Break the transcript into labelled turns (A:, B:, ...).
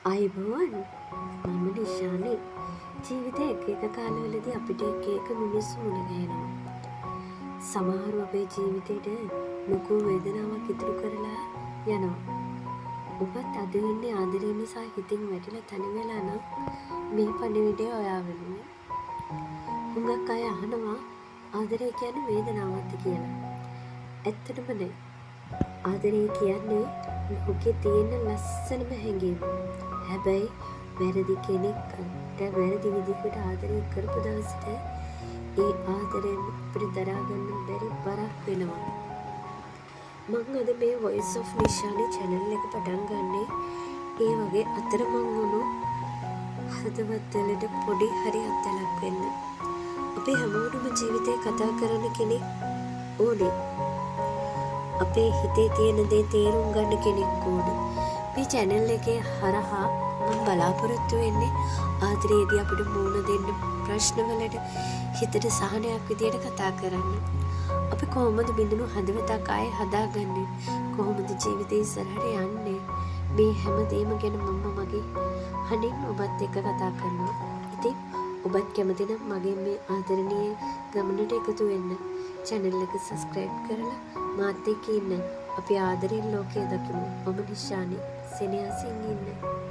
A: ආයුබෝවන්, මම නිශානි. ජීවිතේ එක එක කාලවලදී අපිට එක එක මිනිස්සු මුණ ගැහෙනවා. සමහරු අපේ ජීවිතේට ලොකු වේදනාවක් ඉතුරු කරලා යනවා. ඔබත් අද ඉන්නේ ආදරය නිසා හිතින් වැටිලා තනි වෙලා නම් මේ පණිවිඩය ඔයා වෙනුවෙන්. හුඟක් අය අහනවා ආදරය කියන්නේ වේදනාවක්ද කියලා. ඇත්තටම නෑ. ආදරය කියන්නේ ලෝකේ තියෙන ලස්සනම හැඟීම. හැබැයි වැරදි කෙනෙක්ට වැරදි විදිහකට ආදරය කරපු දවසට ඒ ආදරය අපිට දරා ගන්න බැරි බරක් වෙනවා. මං අද මේ Voice of Nishani channel එක පටන් ගන්නේ ඒ වගේ අතරමං වුණු හදවත් වලට පොඩි හරි අත්දැලක් වෙන්න. අපි හැමෝටම ජීවිතේ කතා කරන කෙනෙක් ඕනේ. අපේ හිතේ තියෙන දේ තේරුම් ගන්න කෙනෙක් ඕන. මේ චැනල් එකේ හරහා මම බලාපොරොත්තු වෙන්නේ ආදරේදී අපිට මුහුණ දෙන්න ප්‍රශ්නවලට හිතට සහනයක් විදියට කතා කරන්න. අපි කොහොමද බිඳුණු හදවතක් ආයේ හදාගන්නේ? කොහොමද ජීවිතේ ඉස්සරහට යන්නේ? මේ හැම දේම ගැන මම මගේ හඬින් ඔබත් එක්ක කතා කරනවා. ඉතින් ඔබත් කැමති නම් මගේ මේ ආදරණීය ගමනට එකතු වෙන්න. චැනල් එක සබ්ස්ක්‍රයිබ් කරලා මාත් එක්ක ඉන්න. අපි ආදරෙන් ලෝකය දකිමු. මම නිශානි. සෙනෙහසින් ඉන්න.